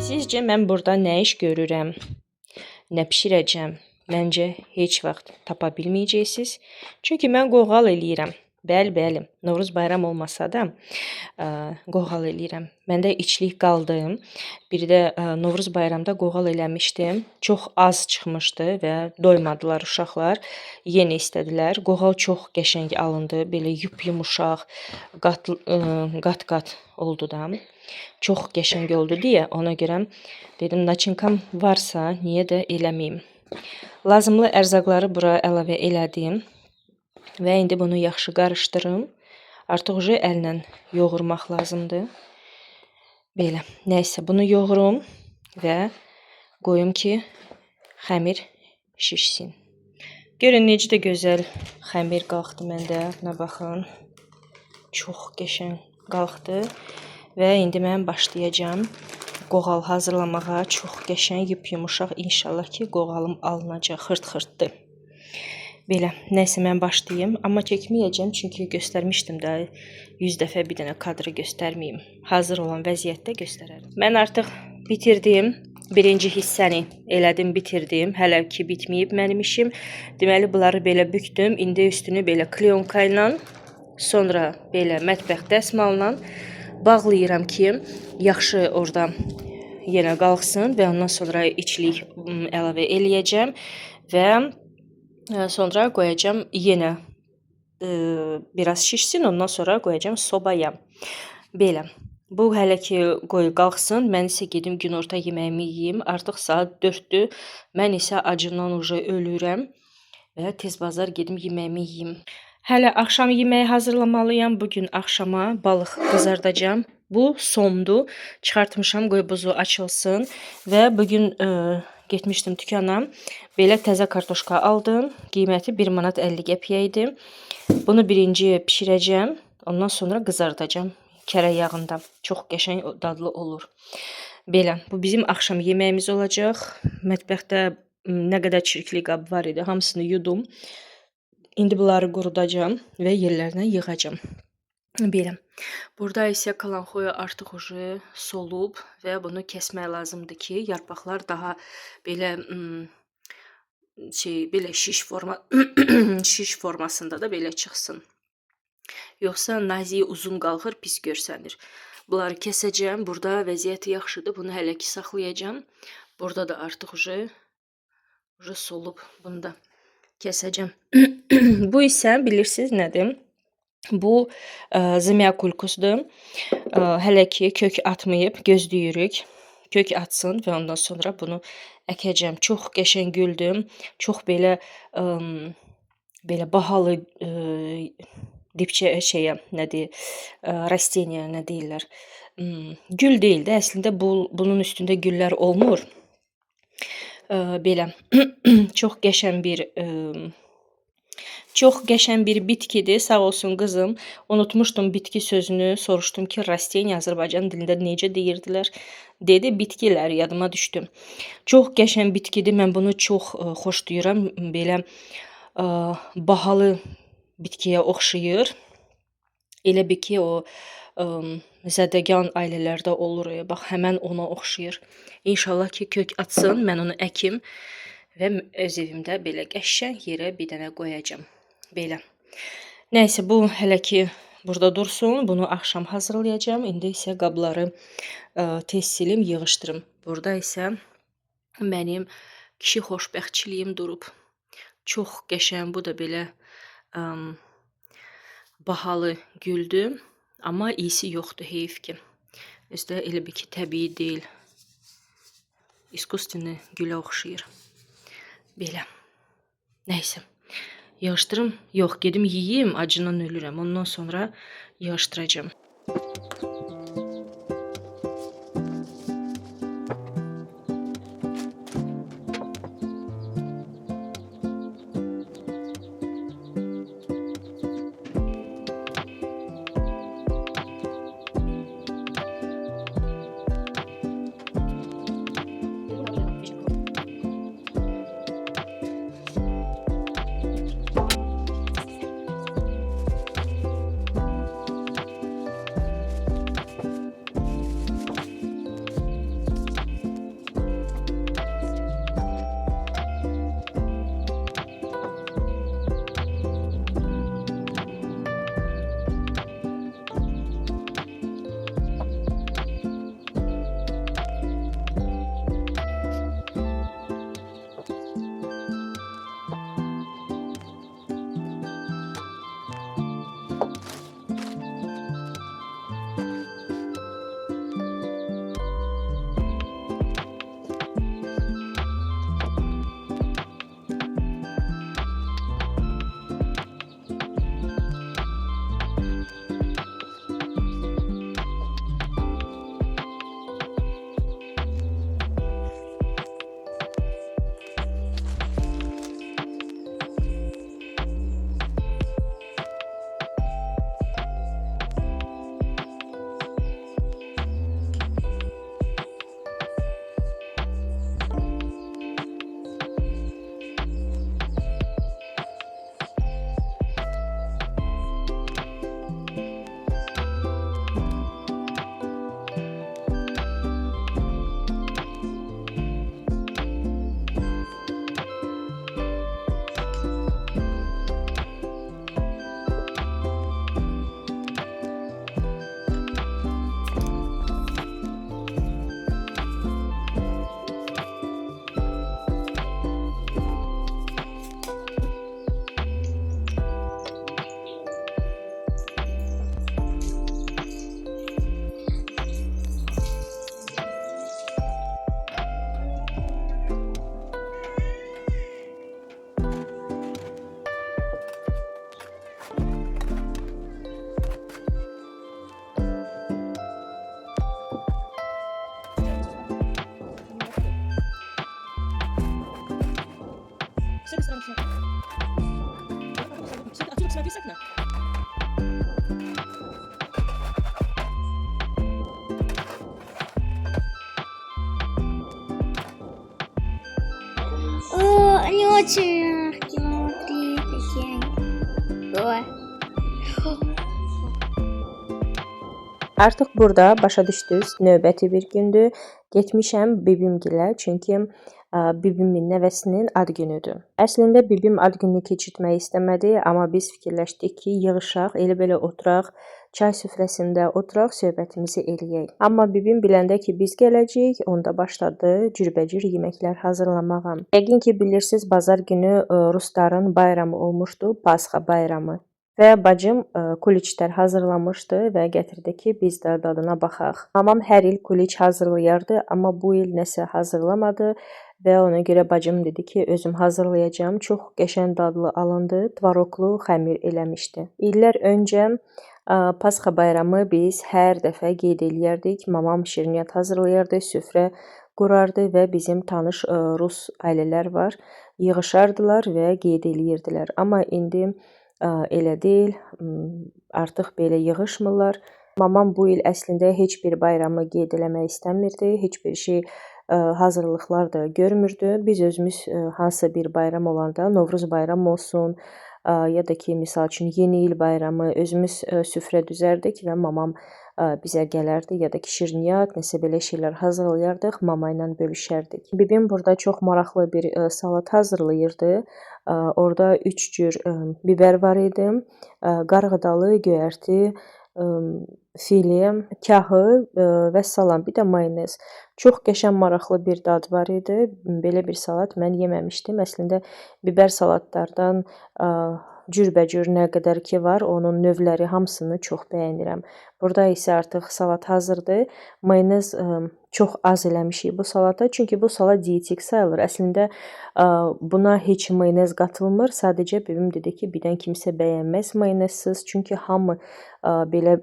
Sizcə mən burada nə iş görürəm? Nə bişirəcəm? Məncə heç vaxt tapa bilməyəcəksiniz. Çünki mən qoğal eləyirəm. Bəli, bəli. Novruz bayram olmasa da qoğal eləyirəm. Məndə içlik qaldı. Bir də Novruz bayramda qoğal eləmişdim. Çox az çıxmışdı və doymadılar uşaqlar. Yenə istədilər. Qoğal çox qəşəng alındı. Belə yup-yumuşaq, qat-qat oldu da. Çox qəşəng oldu deyə ona görə dedim naçinkam varsa niyə də eləməyim. Lazımlı ərzaqları bura əlavə elədim. Və indi bunu yaxşı qarışdırım. Artıq uje əllə yoğurmaq lazımdır. Belə, nəysə bunu yoğurum və qoyum ki, xəmir şişsin. Görün necə də gözəl xəmir qalxdı məndə. Buna baxın. Çox qəşəng qalxdı. Və indi mən başlayacağam qoğal hazırlamağa. Çox qəşəng, yup-yumuşaq. İnşallah ki, qoğalım alınacaq, xırt-xırtdır. Belə, nəysə mən başlayım. Amma çəkməyəcəm, çünki göstərmişdim də 100 dəfə bir dənə kadrı göstərməyim. Hazır olan vəziyyətdə göstərərəm. Mən artıq bitirdim. Birinci hissəni elədim, bitirdim. Hələ ki bitməyib mənim işim. Deməli, bunları belə bükdüm. İndi üstünü belə kleyonka ilə, sonra belə mətbəx dəsmalına bağlayıram ki, yaxşı orada yenə qalxsın və ondan sonra içlik əlavə eləyəcəm və sonra qoyacağam yenə biraz şişsin, ondan sonra qoyacağam sobaya. Belə. Bu hələ ki qoy qalxsın, mən isə gedim günorta yeməyimi yeyim. Artıq saat 4-dür. Mən isə acından uje ölürəm və tez bazar gedim yeməyimi yeyim. Hələ axşam yeməyi hazırlamalıyam. Bugün axşama balıq qızardacağam. Bu somdur. Çıxartmışam, qoy buzu açılsın və bugün getmişdim dükana. Belə təzə kartoşka aldım. Qiyməti 1 manat 50 qəpiyə idi. Bunu birinci bişirəcəm. Ondan sonra qızardacağam kərə yağında. Çox qəşəng, dadlı olur. Belə, bu bizim axşam yeməyimiz olacaq. Mətbəxdə nə qədər çirkli qab var idi, hamısını yudum. İndi bunları qurudacağam və yerlərinə yığacağam. Belə. Burada isə kalanxoya artıq uje solub və bunu kəsmək lazımdır ki, yarpaqlar daha belə belə şiş forma şiş formasında da belə çıxsın. Yoxsa nazik uzun qalxır, pis görsənir. Bunları kəsəcəm. Burada vəziyyəti yaxşıdır. Bunu hələ ki saxlayacağam. Burada da artıq uje solub. Bunu da kəsəcəm. Bu isə bilirsiniz nədir? Bu zimyakulkusdur. Hələ ki kök atmayıb, gözləyirik. Kök atsın və ondan sonra bunu əkəcəm. Çox qəşəng güldür. Çox belə belə bahalı dipçə şeyə, nə deyir, rasteniya nə deyirlər. Gül deyil də, əslində bunun üstündə güllər olmur. Belə çox qəşəng bir çox qəşəng bir bitkidir. Sağ olsun qızım. Unutmuşdum bitki sözünü. Soruşdum ki, rasteniya Azərbaycan dilində necə deyirdilər? Dedi, bitkilər, yadıma düşdü. Çox qəşəng bitkidir. Mən bunu çox xoşlayıram. Belə bahalı bitkiyə oxşayır. Elə bil ki, o zədəgan ailələrdə olur. Bax, həmən ona oxşayır. İnşallah ki, kök atsın, mən onu əkim və öz evimdə belə qəşəng yerə bir dənə qoyacağam. Belə. Nəysə, bu hələ ki burada dursun. Bunu axşam hazırlayacağam. İndi isə qabları tez silim, yığışdırım. Burada isə mənim kişi xoşbəxtçiliyim durub. Çox qəşəng, bu da belə bahalı güldür. Amma iyisi yoxdur, heyif ki. Özü də elə bil ki, təbii deyil. İskustveni gülə oxşayır. Belə. Nəysə. Yığışdırım. Yox, gedim yeyim, acından ölürəm. Ondan sonra yığışdıracağam. Смотри с окна. О, они очень мягкие, смотри, какие они. Ой. Artıq burada başa düşdünüz, növbəti bir gündür. Getmişəm bibimgilə, çünki bibimin nəvəsinin ad günüdür. Əslində bibim ad gününü keçirtmək istəmədi, amma biz fikirləşdik ki, yığışaq, elə belə oturaq, çay süfrəsində oturaq, söhbətimizi eləyək. Amma bibim biləndə ki, biz gələcəyik, onda başladı cürbəcür yeməklər hazırlamağa. Yəqin ki, bilirsiniz, bazar günü rusların bayramı olmuşdu, Pasxa bayramı. Və bacım kuliçlər hazırlamışdı və gətirdi ki, biz də dadına baxaq. Mamam hər il kuliç hazırlayardı, amma bu il nəsə hazırlamadı və ona görə bacım dedi ki, özüm hazırlayacağam. Çox qəşəng dadlı alındı, tvaroqlu xəmir eləmişdi. İllər öncə Pasxa bayramı biz hər dəfə qeyd eləyərdik. Mamam şirniyyat hazırlayardı, süfrə qurardı və bizim tanış rus ailələr var, yığışardılar və qeyd eləyirdilər. Amma indi elə deyil, artıq belə yığışmırlar. Mamam bu il əslində heç bir bayramı qeyd eləmək istəmirdi, heç bir şey hazırlıqlar da görmürdü. Biz özümüz hansısa bir bayram olanda, Novruz bayramı olsun, ya da ki, misal üçün Yeni il bayramı, özümüz süfrə düzərdik və mamam bizə gələrdi, ya da ki, şirniyyat, nəsə belə şeylər hazırlayardıq, mama ilə bölüşərdik. Bibim burada çox maraqlı bir salat hazırlayırdı. Orada 3 cür biber var idi. Qarğıdalı, göyərti, file, kahı və salam, bir də mayonez. Çox qəşəng maraqlı bir dad var idi. Belə bir salat mən yeməmişdim. Əslində biber salatlardan cürbəcür nə qədər ki var, onun növləri hamısını çox bəyənirəm. Burada isə artıq salat hazırdır. Mayonez çox az eləmişik bu salata, çünki bu salat dietik sayılır. Əslində buna heç mayonez qatılmır. Sadəcə bibim dedi ki, birdən kimsə bəyənməz mayonezsiz, çünki hamı belə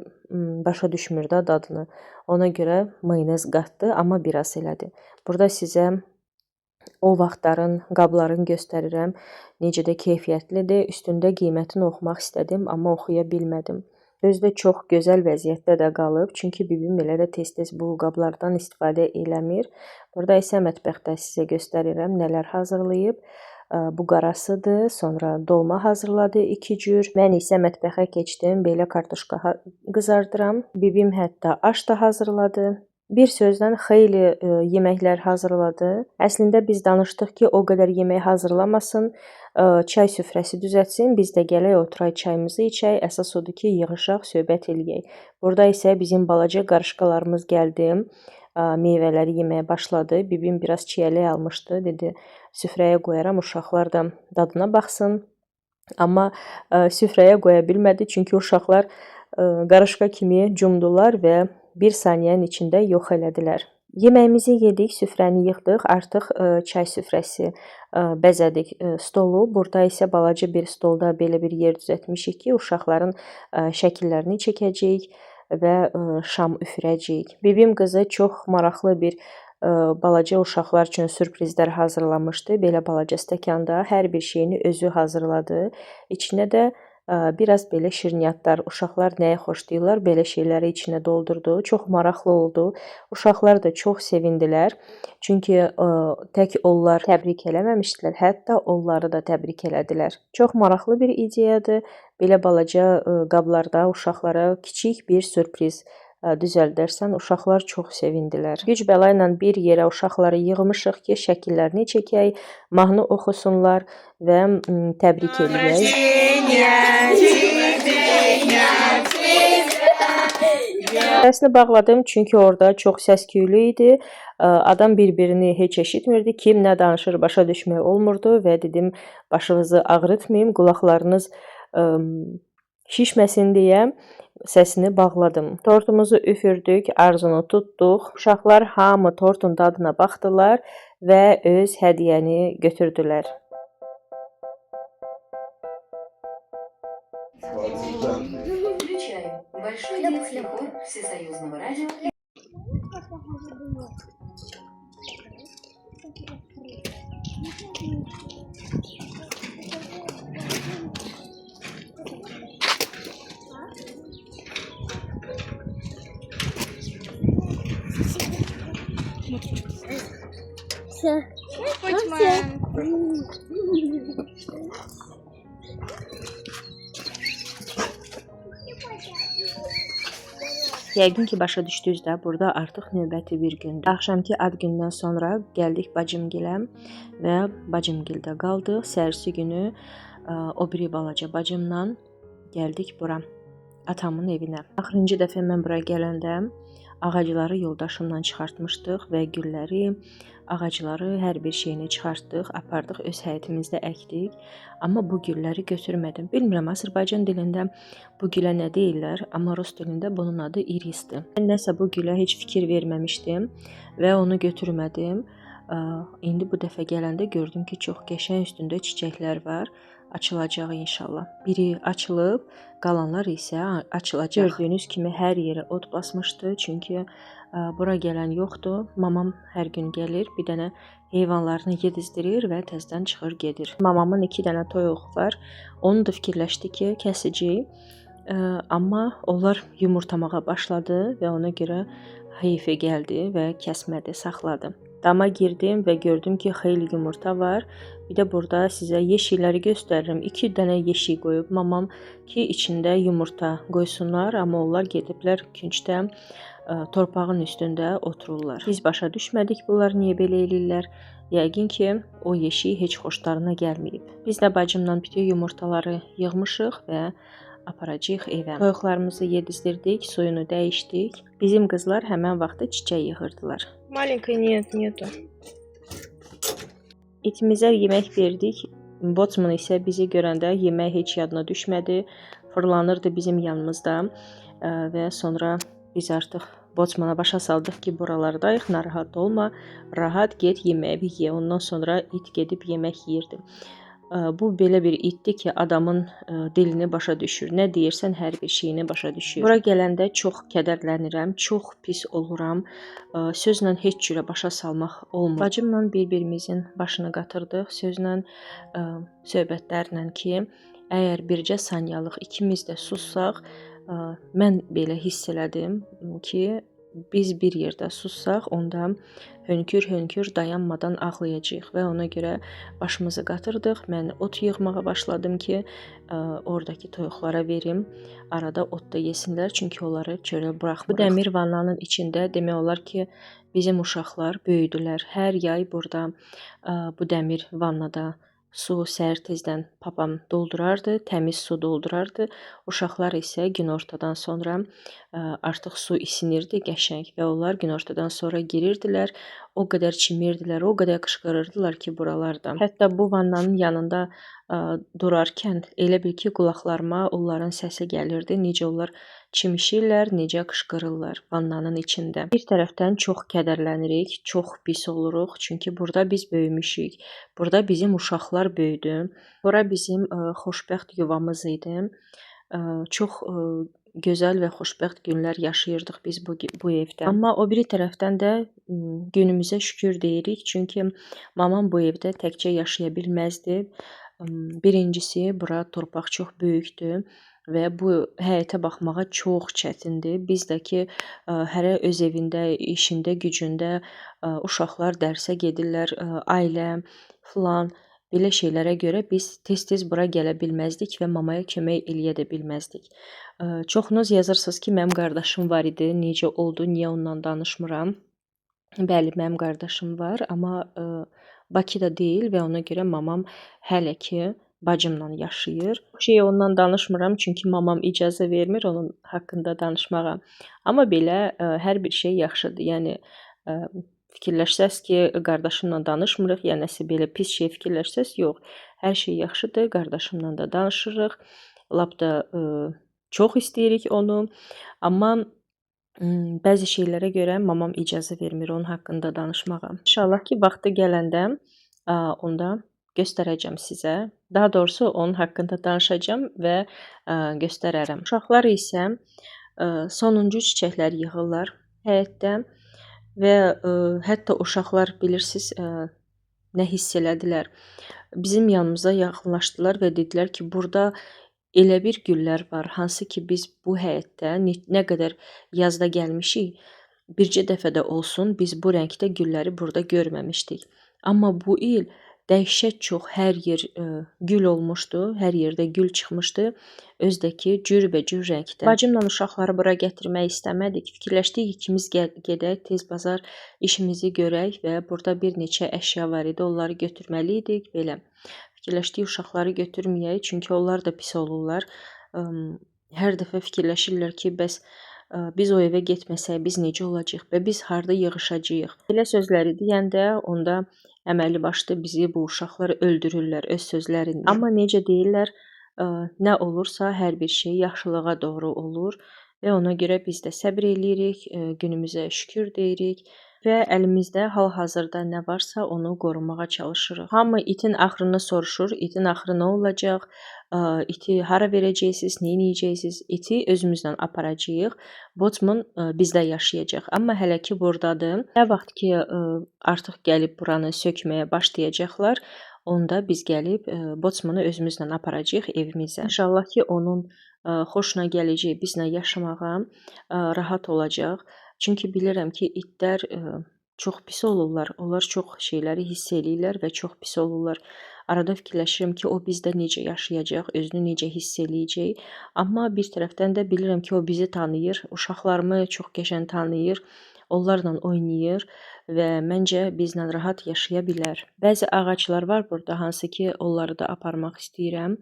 başa düşmür də dadını. Ona görə mayonez qatdı, amma biraz elədi. Burada sizə o vaxtların qablarını göstərirəm. Necə də keyfiyyətlidir. Üstündə qiymətini oxumaq istədim, amma oxuya bilmədim. Özü də çox gözəl vəziyyətdə də qalıb, çünki bibim elə də tez-tez bu qablardan istifadə eləmir. Burada isə mətbəxdə sizə göstərirəm nələr hazırlayıb. Bu qarasıdır, sonra dolma hazırladı 2 cür. Mən isə mətbəxə keçdim, belə kartoşka qızardıram. Bibim hətta aş da hazırladı. Bir sözlə xeyli yeməklər hazırladı. Əslində biz danışdıq ki, o qədər yemək hazırlamasın, çay süfrəsi düzəltsin, biz də gələk oturaq çayımızı içək. Əsas odur ki, yığışaq, söhbət eləyək. Burada isə bizim balaca qarışqalarımız gəldi. Meyvələri yeməyə başladı. Bibim biraz çiyələk almışdı. Dedi, süfrəyə qoyaram, uşaqlar da dadına baxsın. Amma süfrəyə qoya bilmədi, çünki uşaqlar qarışqa kimi cumdular və bir saniyənin içində yox elədilər. Yeməyimizi yedik, süfrəni yığdıq, artıq çay süfrəsi bəzədik stolu. Burada isə balaca bir stolda belə bir yer düzəltmişik ki, uşaqların şəkillərini çəkəcəyik və şam üfürəcəyik. Bibim qızı çox maraqlı bir balaca uşaqlar üçün sürprizlər hazırlamışdı. Belə balaca stəkanda hər bir şeyini özü hazırladı. İçinə də biraz belə şirniyyatlar, uşaqlar nəyi xoşlayırlar, belə şeyləri içinə doldurdu. Çox maraqlı oldu. Uşaqlar da çox sevindilər. Çünki tək onlar təbrik eləməmişdilər, hətta onları da təbrik elədilər. Çox maraqlı bir ideyadır. Belə balaca qablarda uşaqlara kiçik bir sürpriz düzəldərsən, uşaqlar çox sevindilər. Güc bəla ilə bir yerə uşaqları yığmışıq ki, şəkillərini çəkək, mahnı oxusunlar və təbrik eləyək. Səsini bağladım, çünki orada çox səs-küylü idi. Adam bir-birini heç eşitmirdi. Kim nə danışır başa düşmək olmurdu və dedim başınızı ağrıtmayım, qulaqlarınız şişməsin deyə səsini bağladım. Tortumuzu üfürdük, arzunu tutduq. Uşaqlar hamı tortun dadına baxdılar və öz hədiyyəni götürdülər. Включаю большой детский хор Всесоюзного радио. Смотри, что Все. Боцман. Yəqin ki, başa düşdünüz də, burada artıq növbəti bir gündür. Axşamki ad gündən sonra gəldik bacımgilə və bacımgildə qaldıq. Səhərsi günü o biri balaca bacımla gəldik bura, atamın evinə. Axırıncı dəfə mən bura gələndə ağacları yoldaşımla çıxartmışdıq və gülləri, ağacları, hər bir şeyini çıxartdıq, apardıq, öz həyətimizdə əkdik. Amma bu gülləri götürmədim. Bilmirəm, Azərbaycan dilində bu gülə nə deyirlər, amma rus dilində bunun adı irisdir. Mən nəsə bu gülə heç fikir verməmişdim və onu götürmədim. İndi bu dəfə gələndə gördüm ki, çox qəşəng üstündə çiçəklər var. Açılacaq inşallah. Biri açılıb, qalanlar isə açılacaq. Gördüyünüz kimi hər yerə ot basmışdı, çünki bura gələn yoxdur. Mamam hər gün gəlir, bir dənə heyvanlarını yedizdirir və təzədən çıxır gedir. Mamamın 2 dənə toyuğu var. Onu da fikirləşdi ki, kəsicəyik. Amma onlar yumurtamağa başladı və ona görə heyfə gəldi və kəsmədi, saxladı. Dama girdim və gördüm ki, xeyli yumurta var. Bir də burada sizə yeşikləri göstərirəm. 2 dənə yeşik qoyub mamam ki, içində yumurta qoysunlar, amma onlar gediblər küncdə torpağın üstündə otururlar. Biz başa düşmədik bunlar niyə belə eləyirlər. Yəqin ki, o yeşik heç xoşlarına gəlməyib. Biz də bacımla bütün yumurtaları yığmışıq və aparacağıq evə. Toyuqlarımızı yedizdirdik, suyunu dəyişdik. Bizim qızlar həmən vaxtı çiçək yığırdılar. Маленькой нет, нету. İtimizə yemək verdik. Botsman isə bizi görəndə yemək heç yadına düşmədi. Fırlanırdı bizim yanımızda və sonra biz artıq Botsmana başa saldıq ki, buralardayıq, narahat olma, rahat get yeməyi ye. Ondan sonra it gedib yemək yeyirdi. Bu belə bir itdir ki, adamın dilini başa düşür. Nə deyirsən, hər bir şeyini başa düşür. Bura gələndə çox kədərlənirəm, çox pis oluram. Sözlə heç cürə başa salmaq olmur. Bacımla bir-birimizin başını qatırdıq, sözlə, söhbətlərlə ki, əgər bircə saniyalıq ikimiz də sussaq, mən belə hiss elədim ki, biz bir yerdə sussaq, onda hönkür-hönkür dayanmadan ağlayacağıq və ona görə başımızı qatırdıq. Mən ot yığmağa başladım ki, oradakı toyuqlara verim. Arada ot da yesinlər, çünki onları çölə buraxmırıq. Bu dəmir vannanın içində demək olar ki, bizim uşaqlar böyüdülər. Hər yay burada bu dəmir vannada su səhər tezdən papam doldurardı, təmiz su doldurardı. Uşaqlar isə günortadan sonra artıq su isinirdi qəşəng və onlar günortadan sonra girirdilər. O qədər çimirdilər, o qədər qışqırırdılar ki, buralarda. Hətta bu vannanın yanında durarkən elə bil ki, qulaqlarıma onların səsi gəlirdi. Necə onlar çimişirlər, necə qışqırırlar vannanın içində. Bir tərəfdən çox kədərlənirik, çox pis oluruq. Çünki burada biz böyümüşük. Burada bizim uşaqlar böyüdü. Bura bizim xoşbəxt yuvamız idi. Çox gözəl və xoşbəxt günlər yaşayırdıq biz bu evdə. Amma o biri tərəfdən də günümüzə şükür deyirik. Çünki mamam bu evdə təkcə yaşaya bilməzdi. Birincisi, bura torpaq çox böyükdür və bu həyətə baxmağa çox çətindir. Biz də ki, hərə öz evində, işində, gücündə, uşaqlar dərsə gedirlər, ailə filan belə şeylərə görə biz tez-tez bura gələ bilməzdik və mamaya kömək eləyə də bilməzdik. Çoxunuz yazırsınız ki, mənim qardaşım var idi, necə oldu, niyə ondan danışmıram? Bəli, mənim qardaşım var, amma Bakıda deyil və ona görə mamam hələ ki bacımla yaşayır. Bu şeyi ondan danışmıram, çünki mamam icazə vermir onun haqqında danışmağa. Amma belə hər bir şey yaxşıdır. Yəni fikirləşsəz ki, qardaşımla danışmırıq, ya nəsə belə pis şey fikirləşsəz, yox. Hər şey yaxşıdır, qardaşımla da danışırıq. Lap da çox istəyirik onu. Amma bəzi şeylərə görə mamam icazə vermir onun haqqında danışmağa. İnşallah ki, vaxtı gələndə onda göstərəcəm sizə. Daha doğrusu onun haqqında danışacağam və göstərərəm. Uşaqlar isə sonuncu çiçəkləri yığırlar həyətdə və hətta uşaqlar bilirsiniz nə hiss elədilər. Bizim yanımıza yaxınlaşdılar və dedilər ki, burada elə bir güllər var, hansı ki biz bu həyətdə nə qədər yazda gəlmişik, Bircə dəfə də olsun biz bu rəngdə gülləri burada görməmişdik. Amma bu il dəhşət çox hər yer gül olmuşdu, hər yerdə gül çıxmışdı. Özü də ki, cürbəcür rəngdə. Bacımla uşaqları bura gətirmək istəmədik. Fikirləşdik ikimiz gedək, tez bazar işimizi görək və burada bir neçə əşya var idi, onları götürməli idik. Belə fikirləşdik uşaqları götürməyək, çünki onlar da pis olurlar. Hər dəfə fikirləşirlər ki, bəs biz o evə getməsək biz necə olacağıq və biz harda yığışacağıq. Belə sözləri deyəndə onda əməlli başlı bizi bu uşaqlar öldürürlər öz sözlərində. Amma necə deyirlər, nə olursa hər bir şey yaxşılığa doğru olur və ona görə biz də səbr eləyirik, günümüzə şükür deyirik və əlimizdə hal-hazırda nə varsa onu qorumağa çalışırıq. Hamı itin axırını soruşur, itin axırı nə olacaq, iti hara verəcəksiniz, nə edəcəksiniz? İti özümüzlə aparacağıq. Botman bizdə yaşayacaq, amma hələ ki burdadır. Nə vaxt ki artıq gəlib buranı sökməyə başlayacaqlar, onda biz gəlib Botmanı özümüzlə aparacağıq evimizə. İnşallah ki onun xoşuna gələcək bizlə yaşamağa, rahat olacaq. Çünki bilirəm ki, itlər çox pis olurlar. Onlar çox şeyləri hiss eləyirlər və çox pis olurlar. Arada fikirləşirəm ki, o bizdə necə yaşayacaq, özünü necə hiss eləyəcək. Amma bir tərəfdən də bilirəm ki, o bizi tanıyır, uşaqlarımı çox qəşəng tanıyır, onlarla oynayır və məncə bizlə rahat yaşaya bilər. Bəzi ağaclar var burada, hansı ki, onları da aparmaq istəyirəm.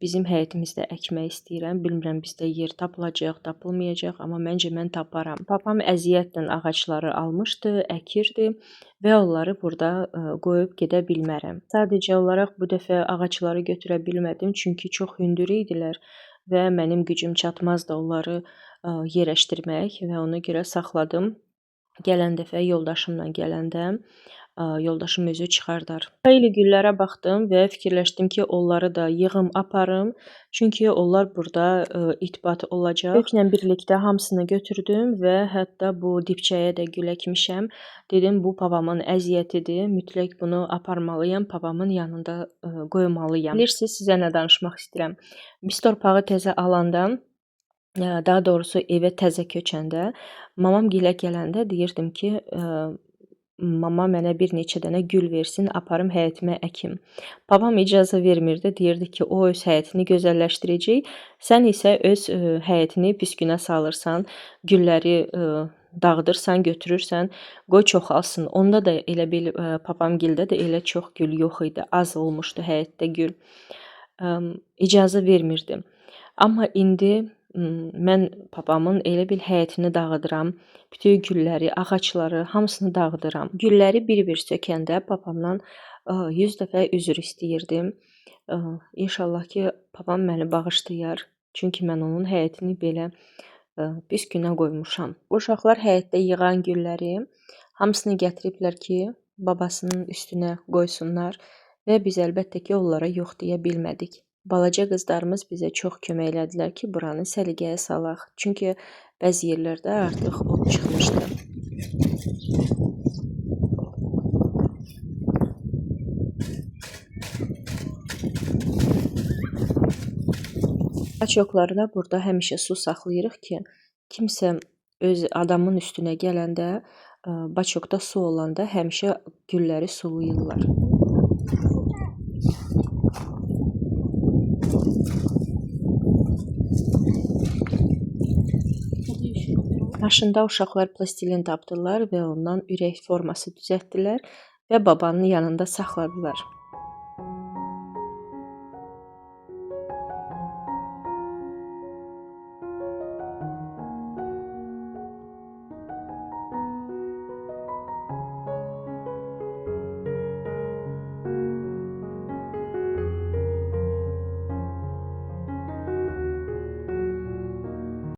Bizim həyətimizdə əkmək istəyirəm. Bilmirəm bizdə yer tapılacaq, tapılmayacaq, amma məncə mən taparam. Papam əziyyətlə ağacları almışdı, əkirdi və onları burada qoyub gedə bilmərəm. Sadəcə olaraq bu dəfə ağacları götürə bilmədim, çünki çox hündür idilər və mənim gücüm çatmazdı onları yerləşdirmək və ona görə saxladım. Gələn dəfə yoldaşımla gələndə yoldaşım özü çıxardar. Xeyli güllərə baxdım və fikirləşdim ki, onları da yığım, aparım. Çünki onlar burada itbat olacaq. Köklə birlikdə hamısını götürdüm və hətta bu dipçəyə də gül əkmişəm. Dedim, bu papamın əziyyətidir. Mütləq bunu aparmalıyam, papamın yanında qoymalıyam. Bilirsiniz, sizə nə danışmaq istəyirəm. Biz torpağı təzə alanda, daha doğrusu evə təzə köçəndə, mamam gilə gələndə deyirdim ki, mama mənə bir neçə dənə gül versin, aparım həyətimə əkim. Babam icazə vermirdi, deyirdi ki, o öz həyətini gözəlləşdirəcək, sən isə öz həyətini pis günə salırsan, gülləri dağıdırsan, götürürsən, qoy çoxalsın. Onda da elə bil papamgildə də elə çox gül yox idi, az olmuşdu həyətdə gül. İcazə vermirdi. Amma indi mən papamın elə bil həyətini dağıdıram. Bütün gülləri, ağacları, hamısını dağıdıram. Gülləri bir-bir sökəndə papamdan 100 dəfə üzr istəyirdim. İnşallah ki, papam məni bağışlayar. Çünki mən onun həyətini belə pis günə qoymuşam. Uşaqlar həyətdə yığan gülləri hamısını gətiriblər ki, babasının üstünə qoysunlar və biz əlbəttə ki, onlara yox deyə bilmədik. Balaca qızlarımız bizə çox kömək elədilər ki, buranı səliqəyə salaq. Çünki bəzi yerlərdə artıq ot çıxmışdı. Baçoklarda burada həmişə su saxlayırıq ki, kimsə öz adamın üstünə gələndə, baçokda su olanda həmişə gülləri sulayırlar. Maşında uşaqlar plastilin tapdılar və ondan ürək forması düzəltdilər və babanın yanında saxladılar.